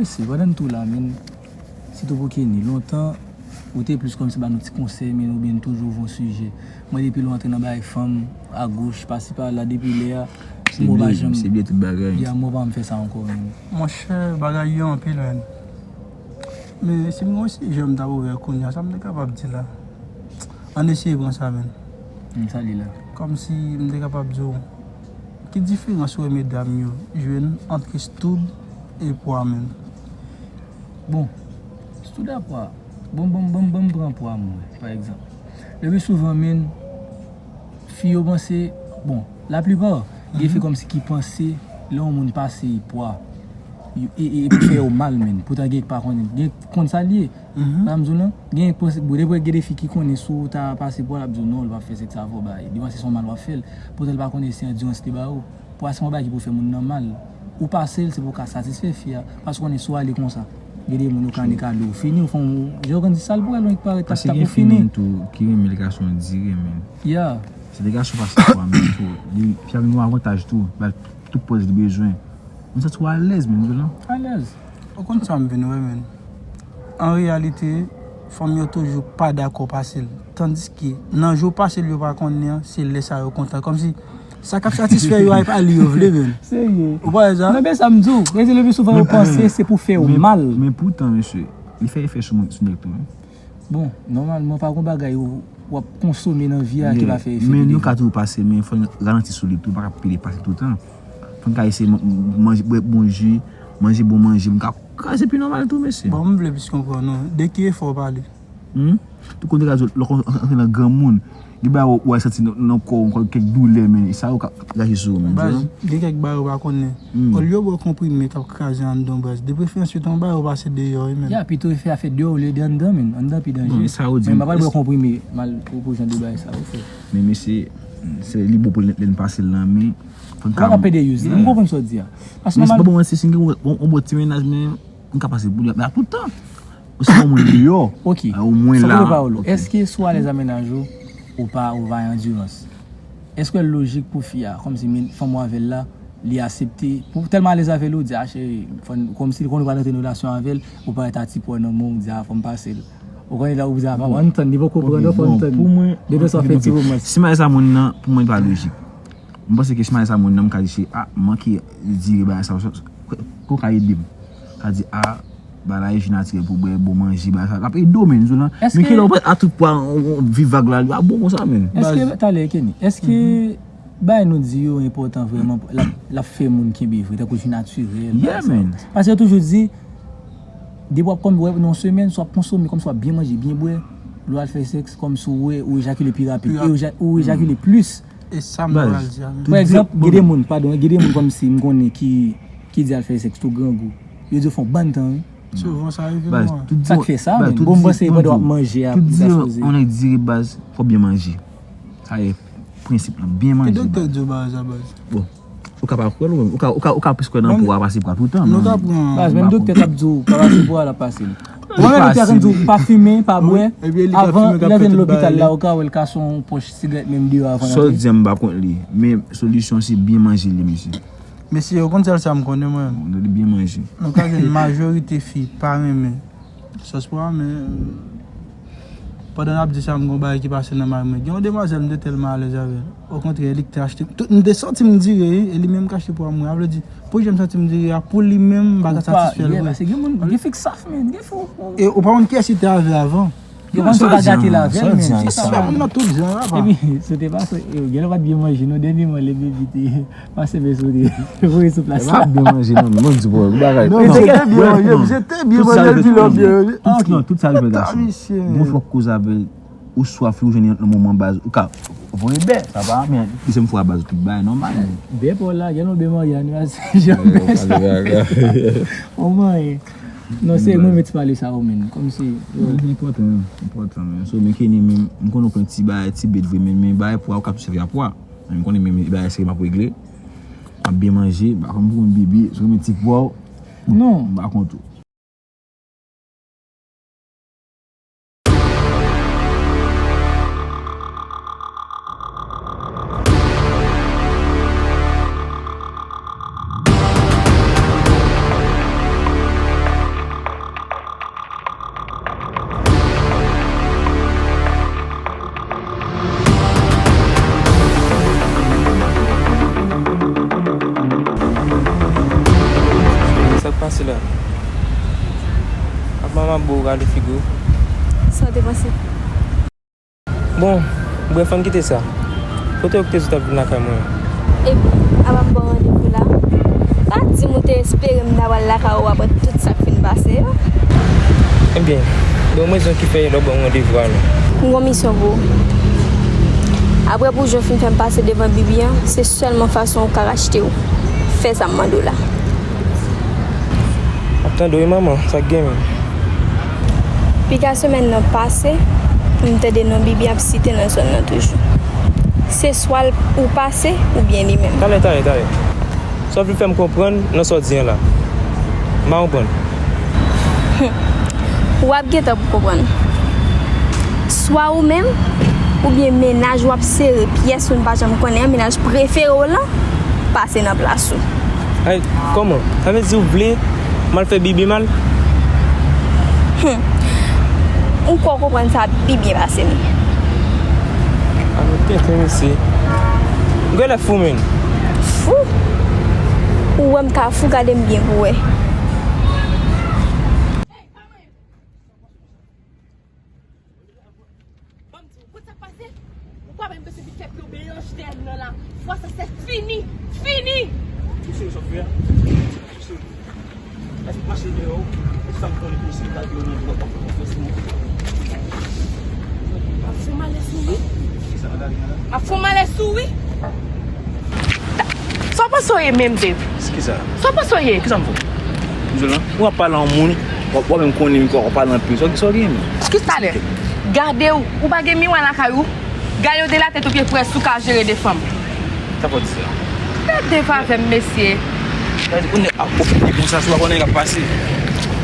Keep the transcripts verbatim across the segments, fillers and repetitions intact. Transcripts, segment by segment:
Se pandan n tou la, men, sitou pou Kenny, lontan, ou te plis kòmsi ba nou ti konsèy, men oubyen n toujou ouvè yon sijè. Mwen, depi lè w antre nan bagay fanm, agoch, pase pa la, depi lè a, mwen pa janm. Se byen tout bagay. Ya, mwen pa m fè sa ankò, men. Monchè, bagay yo anpil, men. Men si m gen yon sijè m t ap ouvè kounye a, sa m te kapab di la? Ann eseye pran sa, men. Hmm, sa li la. Kòmsi m te kapab di w, ki diferans ou wè medam yo jwenn ant stoud e pwa, men? Bon, stoud a pwa. Bon, bon, bon, bon, pran pwa mwen, pa egzanp. Le pli souvan, men, fi yo panse, bon, laplipa, gen fi kòmsi ki panse, lè yon moun pase pwa, e, e, e pou fè yo mal, men. Poutan gen ki pa konnen, gen konn sa l ye. Sa m di w lan, gen, bon, depi gen de fi ki konnen si w ta pase pwa, l ap di w non, l p ap fè sèks avè w, bay. Li panse se yon mal w ap fè l. Poutan l pa konnen se andirans li ba ou. Pwa se yon bagay ki pou fè moun nan mal. Ou pase l, se pou w ka satisfè fi a. Paske w konnen si w ale konsa, gen de moun yo ka ane kado w fini, ou fè yon, jan yo konn di, sal pou al, yon parèt tap tap ou fini. Paske gen fi menm tou ki renmen lè gason dire, men. Ya. Se lè gason pase pwa menm tou. Li, fi a vin yon avantaj tou. Ba l tout pòz li bezwen. Mwen santi w alèz menm, Jolan. Alèz. Ou konn sa m vin wè, men. An reyalite, fanm yo toujou pa dakò pase l. Tandiske, nan jou pase l yo pa konnen an, se lè sa yo kontan. Kòmsi, sa k ap satisfè yo a, e pa li yo vle, men. Serye. Ou pa wè sa? Men, men sa m di w, rete le pli souvan yo panse se pou fè yo mal. Men poutan, mesye, li fè efè sou mwen, sou nèg tou, wi. Bon, nòmalman, pa gon bagay ou, w ap konsome nan vi a ki pa fè efè ki devyen. Men nou ka toujou pase, men fò n ralanti sou li tou, pa ka pede pase toutan. Fò n ka eseye man-, manje, bwè bon ji, manje bon manje, m ka kraze pi nòmal tou, mesye. Bon, m vle plis konprann ou. De ki efò w pale? Hmm? Tout kote ka di, lè w antre nan granmoun, gen bagay ou, ou santi nan, nan kò w, kèk doulè, men sa yo ka raji sou ou, men. Baz, gen kèk bagay ou pa konnen. Olye w bwè konprime k ap kraze anndan w, baz, de preferans yo t yon bagay ou pase deyò, wi, men. Ya, pito e fè afè deyò olye de anndan, men. Anndan pi danje. Bon, e sa yo di. Men m pa pral bwè konprime, mal pou, pou jan de bagay sa yo fè. Men mesye, se li bon pou lè, lè n pase l nan men. Fò n ka pede use li. M konprann sa w di a. Paske men se pa bon, si n gen yon, yon bon ti mennaj, men m ka pase pou li la toutan. Ou se yon moun deyò. Ok. Ou mwen la. San koupe pawòl ou. Èske si w alèz ak mennaj ou, ou pa, ou pa andirans? Èske l lojik pou fi a, kòmsi men, fanm ou avè l la, li aksepte, pou tèlman alèz avè l, ou di, a, cheri, fò n, kòmsi li konnen ou pral antre nan relasyon avè l, ou parèt a ti pwa nan men w, ou di, a, fò m pase l. Ou konnen la, ou di, a, papa, ann tann, li poko pran non, fò n tann. Pou mwen, de sa fè ti romans. Si m alèz ak moun nan, pou mwen, li pa lojik. M panse ke si m alèz ak moun nan, m ka di, cheri, a, m manke dire bagay sa, sa, sa, ko ka ede m. Ka di, a, bagay la, e ji natirèl pou bwè, bon manje, bagay sa. L ap ede w, men, Jolan. Men kilè w pral a tout pwa, on, on, viv vag la, li pa bon konsa, men. Èske, talè, Kenny, èske bagay nou di yo enpòtan vrèman, l ap, l ap fè moun kenbe vre, tankou ji natirèl, bagay sa yo? Paske yo toujou di, depi w ap kòm, wè, nan yon semèn, si w ap konsome, kòmsi w ap byen manje, byen bwè, lè w al fè sèks, kòmsi w wè, ou ejakile pi rapid, e ou eja-, ou ejakile plis. E sa m pral di a menm. Pa egzanp, gen de moun, padon, gen de moun kòmsi m konnen ki, ki di al fè sèks tou grangou. Yo di yo fè yon bann tan, wi. Souvan sa rive mwen. Sa k fè sa, menm? Bon, m panse pandan w ap manje a, tout sa sipoze. On nèg dire baz, fò byen manje. Sa e prensip lan, byen manje. Ki doktè di w bagay sa, baz? Bon. Ou ka pa kwè l ou menm. Ou ka, ou ka, ou ka plis kwè nan po a pase pwa toutan, men. Baz, menm doktè k ap di w pa pase pwa a, l ap pase l. Ou pa wè doktè a konn di w pa fimen, pa bwè. Avan lè w vin lopital la, ou ka wè l ka sou yon pòch sigarèt menm deyò avan l antre. Sa w di a, m pa kont li. Men solisyon se byen manje li, mesye. Mesye, ou konn sèl sa m konnen mwen. Byen manje. Nou ka jwenn majorite fi pa renmen sòs pwa, men pandan n ap di sa, m gen yon bagay ki pase nan may mwen. Gen yon demwazèl, m te tèlman alèz avè l. Okontrè, li ki te achte. Tout, m te santi m dire, wi, e li menm ki achte pou mwen. Sa vle di, pou jan m santi m dire a, pou li menm, m pa ka satisfè l vre. Paske gen moun, gen fi k saf, men, gen fi w. E ou pa konn kiyès li te avè avan. Yo panse yo pa gate l avè l, men se sa. Moun nan tout jan la, pa. Epi, si w te pase, yo, gen lè w pa t byen manje, non, dènyèman, lè baby te pase men sou li, voye sou plas la. E pa byen manje, non, men di bò, bagay. Non, misye te byen manje, misye te byen manje, epi lòt byen. Non, tout sa rive gason. Bon, fòk koze avè l. Ou swaf li, ou jwenn li nan moman baz. Ou ka voye bè, sa pa anyen. Dezyèm fwa baz, tout bagay nòmal. Bè pa w la, gen lè w byen manje, anivèsè, jan bè sa. O mwen. Non, se mwen met pale sa ou menm, kòmsi. Li enpòtan, enpòtan, men. So, men Kenny menm, m konnen w pran ti bagay, ti bèt vre, men, men bagay pwa, ou ka tou sèvi a pwa. Men m konnen menm bagay serye m ap regle. M ap byen manje, m pa konn pou m bebe, so, men ti pwa w. Non. M pa kont ou. Ou rale figi w. Sa w te panse? Bon, brèf, ann kite sa. Kote w te di w t ap vin lakay mwen an? Epi, apa m ba w randevou la? Pa di m ou te espere m ta pral lakay ou apre tout sa k fin pase yo. Ebyen, bon, mwen di w ki fè lè w ban w randevou a non. M gon misyon pou ou. Apre pou Jan fin fè m pase devan Bibi an, se sèlman fason ou ka rachte w. Fè sa m mande w la. Ap tande w wi manman, sa k gen menm? Piga semèn nan pase, m tande non Bibi ap site nan zòn nan toujou. Se swa l ou pase, oubyen li menm. Talè, talè, talè. Sa w vle fè m konprann nan sa w di an la? M pa konprann. W ap gentan pou konprann. Swa ou menm, oubyen mennaj w ap sere pyès ou n pa janm konnen an, mennaj prefere w lan, pase nan plas ou. Ay, kòman? Sa vle di w vle m al fè Bibi mal? Hum. Ou kwè w konprann sa pi byen pase m. A, men tenten, mesye. Ou genlè fou, menn. Fou? Ou wè m ka fou, gade m byen pou w wè. Ban m di w, konn sa k pase? Ou pa wè m bezwen vin fè plo melanj tèm nan la. Fwa sa se fini! Fini! Ou serye sa w fè a? Ou serye? Èske w mache deyò? Ou sa m konnen pou w se kalkile w nan dwòg, w ap fè konfyans mwen. M ap fè w malè sou wi. Kisa nan gade a la? M ap fè w malè sou wi. Sa w panse w ye menm, Dave? Kisa? Sa w panse w ye? Kisa m fè w? Ou ap pale a yon moun, w ap, w ap menm konnen m, w ap pale anpil. Sa w, sa w gen menm? Kisa talè? Gade w, ou pa gen miwa lakay ou? Gade w de latèt ou pye frè si w ka jere de fanm. Sa fò di sa? Gade Dave avè m, mesye. Gade, kounye a, ou fini konsa, si w pa konnen k ap pase.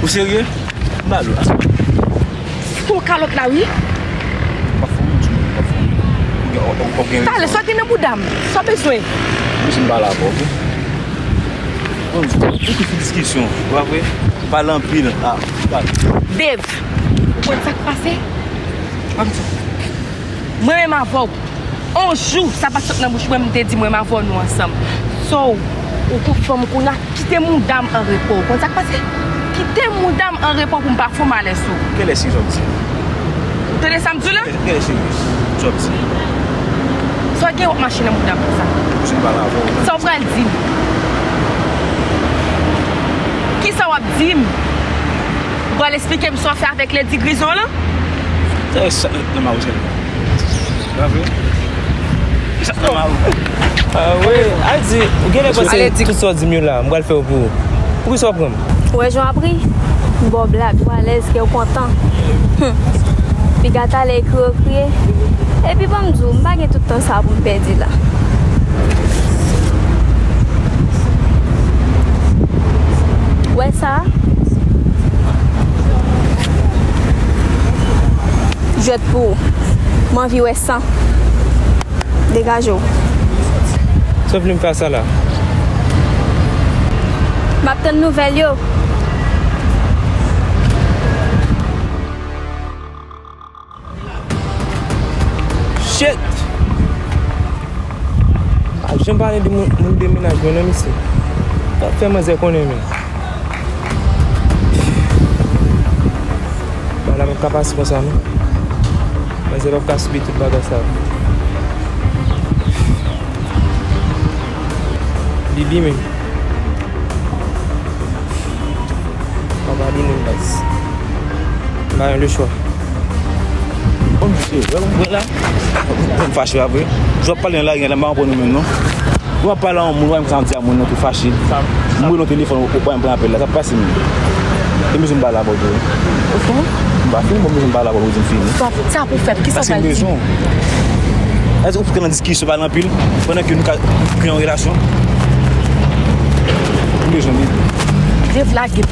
Ou serye? M ba l, ase. Fou kalòt la, wi. Pa fou, m di w, pa fou. Ou gen, ou, ou, ou gen rezon. Talè, sa w gen nan bouda m? Sa w bezwen? Ou bezwen m pale avè w, wi. Bon, m di w, ou tout diskisyon, ou pa vre? Ou pale anpil. Ah, pale. Dave, ou konn sa k pase? Ann di. Mwen menm avè w, on jou, sa pa t sot nan bouch mwen, m te di mwen menm avè w nou ansanm. So, ou kou fanm kounye a, kite mouda m an repo. Ou konn sa k pase? Kite mouda m an repo pou m pa fè w malè sou. Kèlè serye sa w di? Ou tande sa m di w la? Kèlè serye sa w di? Sa w gen w ap mache nan mouda m konsa? Ou vin pale avè w. Sa w pral di m? Kisa w ap di m? Ou pral esplike m sa w fè avèk Lady Grison lan? Sa e sa nan mawozel. Pa vre? Sa nan mawozel. Ah, wi. A di, ou genlè panse tout sa w di m yo la, m pral fè yo pou ou. Poukisa w pran m? Ou wè jan w ap ri? M ba w blag, ou alèz, kè w kontan. Hum. Piga talè e kriye w kriye. Epi ban m di w, m pa gen tout tan sa pou m pèdi la. Wè sa? Jwèt pou ou. M anvi wè san. Degaje w. Sa w vle m fè a sa la? M ap tann nouvèl yo. Shit! Pa janm pale de moun, moun de mennaj mwen non, mesye. Pa fè manzè konnen, men. Bagay la p ap ka pase konsa, non. Manzè p ap ka sibi tout bagay sa yo. Bibi, men. Pa padone m, baz. M pa gen lechwa. Bon, mesye, wè m la. Mwen fache, pa vre? Jan w ap pale nan lari a la, m pa konprann ou menm, non. Ou ap pale a yon moun, ou pa menm konsa di a moun nan tou fache. M rele w telefòn, ou pa menm pran apèl la, sa pase menm. E m bezwen m pale avè w tou. Ou fou? M pa fini, bon, m bezwen m pale avè w, ou di m fini. Sa, sa pou fè, kisa w pral di? Paske m bezwen w. Èske ou fouke nan diskisyon, pale anpil, pandan ke nou ka kreye yon relasyon? M bezwen li. Dave lage m.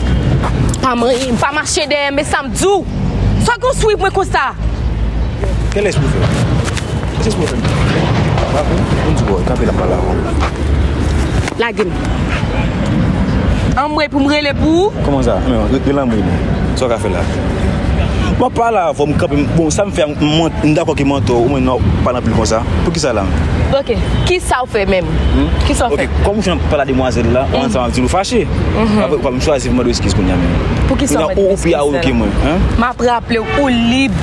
Pa manyen m, pa mache dèyè m, men sa m di w. Sa w gen w souri pou mwen konsa? Kèlès pou fè? Kèlès pou fè? Pa pou, pou m di w, kanpe la m pale avè w. Lage m. Anmwe pou m rele pou ou? Kòman sa? Men, re-, rele anmwe non. Sa w ka fè la? M ap pale avè w, m kanpe, m, bon, sa m fè a, m, m, m dakò ke m antò, ou mwen non, pale anpil konsa. Poukisa la? Ok, kisa w fè menm? Hmm? Kisa w fè? Ok, kòm ou fè pale a demwazèl la, ou ansanm ap di nou fache. Mhm. Apre, ou pa m chwazi pou mande w eskiz kounye a menm. Poukisa w mande m eskiz la? Ou pi awo ke mwen, hein? M ap raple w, ou lib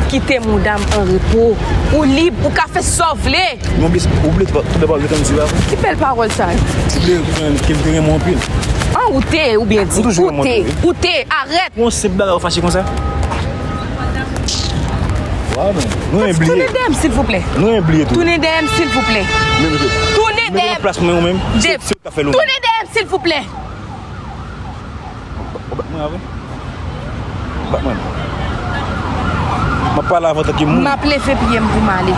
kite mouda m an repo. Ou lib, ou ka fè sa w vle. Mwen bliye, ou bliye tout bèl pawòl yo te di la. Ki bèl pawòl sa yo? Ou bliye ke m te renmen w anpil. An, ou te, oubyen di, ou te, ou te, arèt. Yon senp bagay ou fache konsa? Wa, men. Nou bliye. Tounen dèyè m, silvouplè. Nou bliye tou. Tounen dèyè m, silvouplè. Tounen dèyè m. Mete nan plas mwen, ou menm. Jeff, tounen dèyè m, silvouplè. Ou bat mwen avè? Ou bat mwen. M ap pale avè w tanke moun. M ap leve pye m pou m ale.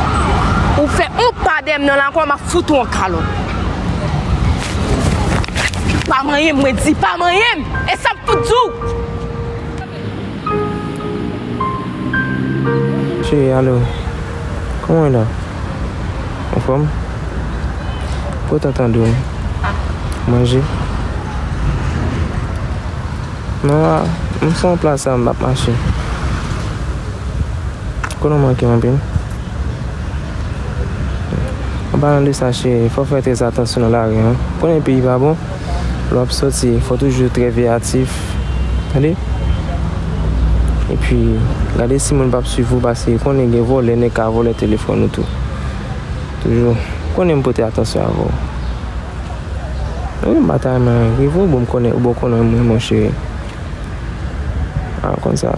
Ou fè yon pa dèyè m nan lakò, m ap fout ou yon kalòt. Pa manyen m, mwen di, pa manyen m! E sa m fout di w! Cheri, alo. Kòman w ye la? Anfòm? Kontan tande w. Manje? Non, a, m sou yon plas la, m p ap mache. Konnen w manke m anpil. An palan de sa, cheri, fò w fè trè atansyon nan lari a. Konnen peyi pa bon, lè w ap sòti, fò w toujou trè veyatif. Tande? Epi, gade si moun p ap swiv ou, paske konnen gen vòlè, nèg ka vòlè telefòn ou tou. Toujou, konnen m pote atansyon avè w. Wi, m pa ta renmen rive w, bon, m konnen, ou bon konnen mwen, monchè. A, konn sa.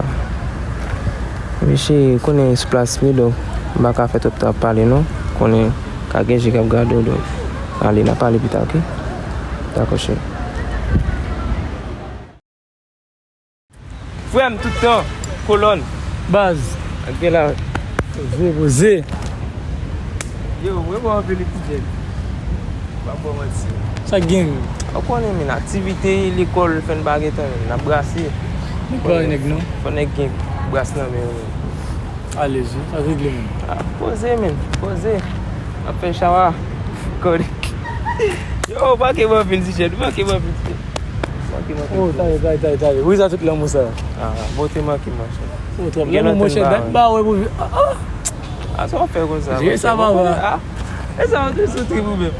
Mesye, konnen sou plas m ye, donk, m pa ka fè twòp tan ap pale, non. Konnen ka gen je k ap gade w, donk, ale, n a pale pita, oke? Dakò, cheri. Frè m, tout tan, kolòn. Baz. Ak gen la. Poze, poze. Yo, mwen bon anpil li ti jèn. Pa bon manti. Sa k gen? Ou konnen, men, aktivite, lekòl, fè n pa gen tan, men, n ap brase. Nèg pa wè nèg, non. Fò nèg gen bras nan men yo, men. Alèz, wi. Sa k regle, men. Ah, poze, men. Poze. N ap fè chawa. Kòd. Yo, manke m anpil, ti jèn. Manke m anpil, ti jèn. Manke m anpil. Oh, taye, taye, taye, taye. Wi, sa tout lanmou sa. Ah, bon, te manke m, monchè. Oh, twòp lanmou, monchè. Dat m pa wè pou vi. Ah, ah. Ah, sa w fè konsa, monchè? Sa va, va. Ah, e sa w te sou trip ou menm?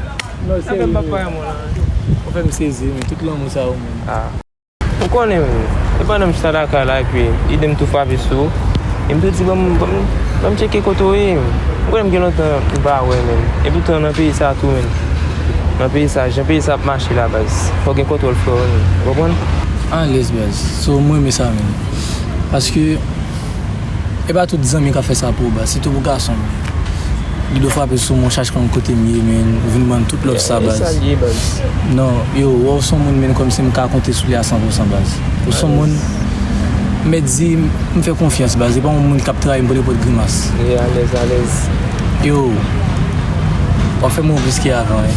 Non, serye. Sa fè m pa pale mwen la. Ou fè m sezi, men tout lanmou sa ou menm. Ah. Ou konnen, men, e pandan m chita lakay la, epi ide m tou frape sou ou. E m tou di, ban m, ban m, ban m tcheke kote w ye, men. Ou konnen m gen lontan m pa wè, men. E poutan nan peyi sa tou, men. Nan peyi sa, jan peyi sa ap mache la, baz. Fò w gen kontwòl frè w, men. Ou konprann? Alèz, baz. So, mwen renmen sa, men. Paske, e pa tout zanmi k ap fè sa pou ou, baz. Sitou pou gason, men. Li dwe frape sou mwen, chache konn kote m ye, men. Ou vin ban m tout love sa, baz. E sa l ye, baz. Non, yo, wè w se yon moun, men, kòmsi m ka konte sou li a san pou san, baz. Ou se yon moun, m mèt di, m fè konfyans, baz. E pa yon moun k ap trayi m pou nenpòt grimas. E alèz, alèz. Yo, w ap fè m wè w plis ke avan, wi.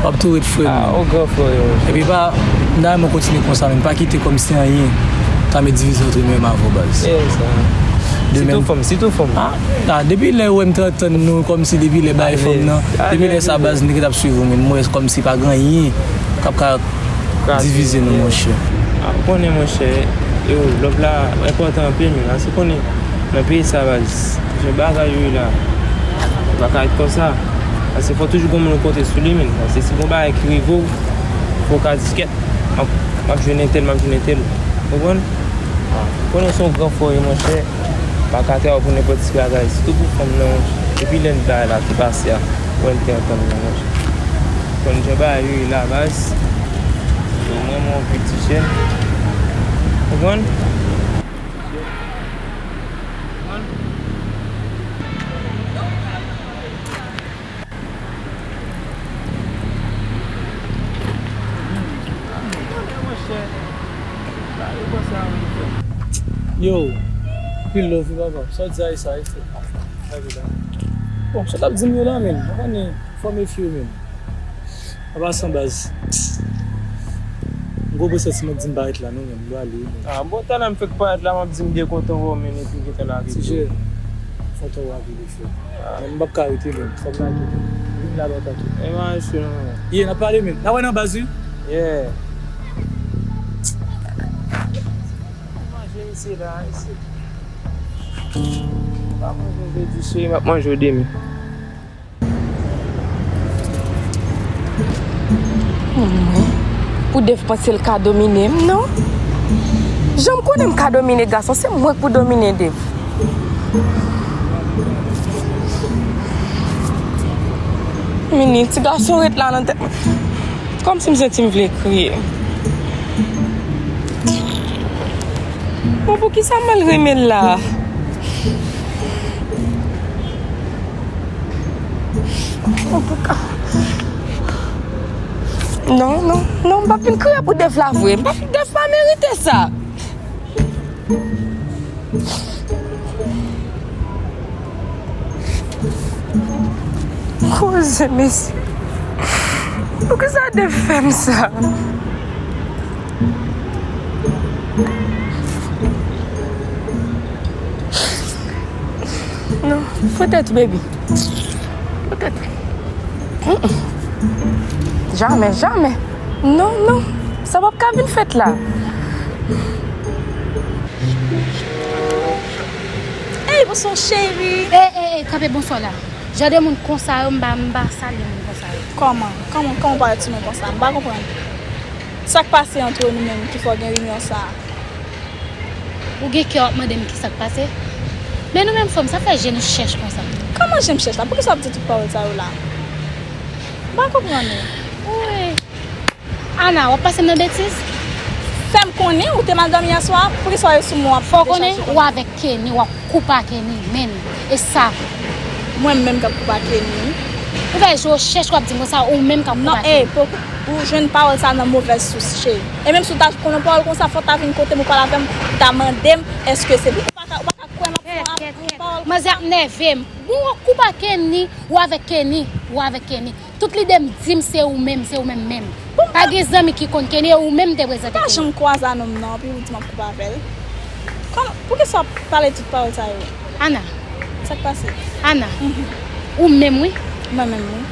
W ap tou ret frè m. Ah, ou gran frè yo. Epi pa, m ta renmen w kontinye konsa, men pa kite kòmsi anyen ka met divizyon antre mwen menm avè w, baz. Demen, sitou fanm, sitou fanm. Ah, ah, depi lè ou wè m t ap tann nou, kòmsi depi lè bay fanm nan, depi lè sa, baz, m te gentan ap swiv ou, men m wè kòmsi pa gen anyen k ap ka divize nou, monchè. Ah, ou konnen, monchè, yo, love la enpòtan anpil, men, paske konnen, nan peyi sa, baz, jan bagay yo ye la, pa ka ret konsa. Paske fò toujou gen moun ou konte sou li, men. Paske si gen bagay ki rive w, fò w ka di, kèt, m ap, m ap jwenn entèl, m ap jwenn entèl. Ou konprann? Konnen se yon gran frè w ye, monchè. Pa ka trayi w pou nenpòt ti bagay. Sitou pou fanm nan, monchè. Depi lè n bagay la te pase a, ou wè n te antann nan, monchè. Konn jan bagay yo ye la, baz. Yo, mwen, mwen, yon piti jèn. Ou konprann? Yo, pil love wi papa. Sa w di a e sa e fo. Bon, sa w t ap di m yo la, men. Ou konnen, fò w mefye w, men. An pasan, baz, m gen yon presantiman k di m parèt la, non, men, m dwe ale wi, men. Ah, bon, talè m fèk parèt la, m ap di m byen kontan wè w, men, epi gentan lage tou. Ti jèn, kontan wè w anpil wi, frè. Ah. Men m p ap ka rete, men, fò m lage tou. Vin la lontan tou. E pa isi non, men. Yeah, n ap pale, men. N a wè nan baz wi. Yeah. Manje isi la, isi. M pa manje w jodi, cheri, m ap manje w demen. Pou Dev panse l ka domine m, non. Jan m konnen m ka domine gason, se mwen k pou domine Dev. Mini, ti gason ret la nan tèt mwen. Kòmsi m santi m vle kriye. Bon, poukisa m al renmen l la? Antouka. Non, non, non, m p ap vin kriye pou Dev la vre. M p ap, Dev pa merite sa. Koze, mesye. Poukisa Dev fè m sa? Non, poutèt, baby. Poutèt. Mm-mm. Jamè, jamè. Non, non. Sa p ap ka vin fèt la. Ey, bonswa, cheri. Ey, ey, ey, kanpe bonswa la. Jan de moun konsa yo, m pa, m pa salye moun konsa yo. Kòman? Kòman, kòman w parèt sou mwen konsa? M pa konprann. Sa k pase ant nou menm ki fè w gen rinyon sa a? Ou gen kè w ap mande m kisa k pase? Men nou menm fanm, sa fè je nou chèch konsa. Kòman je m chèch la? Poukisa w ap di tout pawòl sa yo la? M pa konprann ou. Wi. Ana, w ap pase m nan betiz? Fè m konnen ou te mal dòmi yè swa, poukisa w ye sou mwen w ap chèche. Fò w konnen, ou avèk Kenny, w ap koupe a Kenny, men. E sa. Mwen menm k ap koupe a Kenny? Ou fè je w chèch, w ap di m konsa, ou menm k ap koupe a Kenny. Non, e, pou, pou jwenn pawòl sa nan movèz sous, cheri. E menm si w ta konn yon pawòl konsa, fò w ta vin kote m, ou pale avè m, ou ta mande m, èske se vre? Ou pa ka, ou pa ka kwè m ap fè yon pawòl konsa. Manzè ap nève m. Bon, w ap koupe a Kenny, ou avèk Kenny, ou avèk Kenny. Tout lide m di m se ou menm, se ou menm menm. Pa gen zanmi ki konn Kenny, e ou menm m te prezante Kenny. Pa janm kwaze a nonm nan, epi ou di m ap koupe avè l. Kòman, poukisa w ap pale tout pawòl sa yo? Ana. Sa k pase? Ana. Mhm. Ou menm, wi. Mwen menm, wi.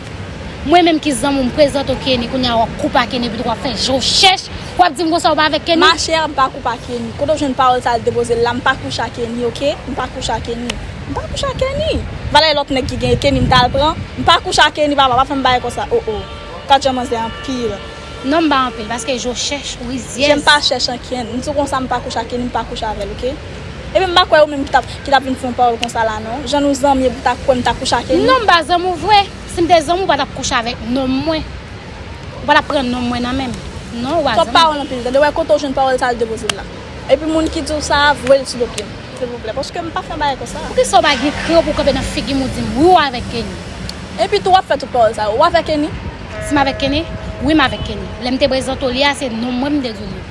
Mwen menm ki zanmi w, m prezante w Kenny, kounye a w ap koupe a Kenny, epi w ap fè je w chèch, w ap di m konsa ou pa avèk Kenny. Machè, m pa koupe a Kenny. Kote w jwenn pawòl sa a l depoze l la, m pa kouche a Kenny, oke? M pa kouche a Kenny. M pa kouche a Kenny. Valè lòt nèg ki gen Kenny m t al pran. M pa kouche a Kenny, papa, pa fè m bagay konsa. O, o. Kat jan manzè anpil. Non, m pa anpil, paske je w chèch, ou rizyèz. Je m pa chèch ankenn. M di w konsa, m pa kouche a Kenny, m pa kouche avè l, oke? Epi m pa kwè ou menm ki t ap, ki t ap vin fè yon pawòl konsa la, non. Jan nou zanmi, epi w ta kwè m ta kouche a Kenny. Non, m pa zanmi w vre. Si m te zanmi w, ou pa t ap kouche avèk nonm mwen. Ou pa t ap pran nonm mwen nan men m. Non, ou pa zanmi. Twòp pawòl anpil, tande, wè kote w jwenn pawòl sa a l depoze l la. Epi moun ki di w sa a, voye l sou do pye m, silvouplè, paske m pa fè bagay konsa. Poukisa w pa gen kran pou w kanpe nan figi m, ou di m, wi, w avèk Kenny? Epi tou, w ap fè tout pawòl sa yo, w avèk Kenny? Si m avèk Kenny? Wi, m avèk Kenny. Lè m te prezante w li a, se nonm mwen m te di w li.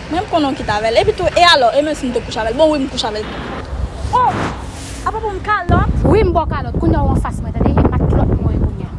Mwen, m konnen w kite avè l. Epi tou, e alò, e menm si m te kouche avè l? Bon, wi, m kouche avè l. O! Apa pou m kalòt? Wi, m ba w kalòt. Kounye a w anfas mwen, tande? E matlòt mwen w ye kounye a.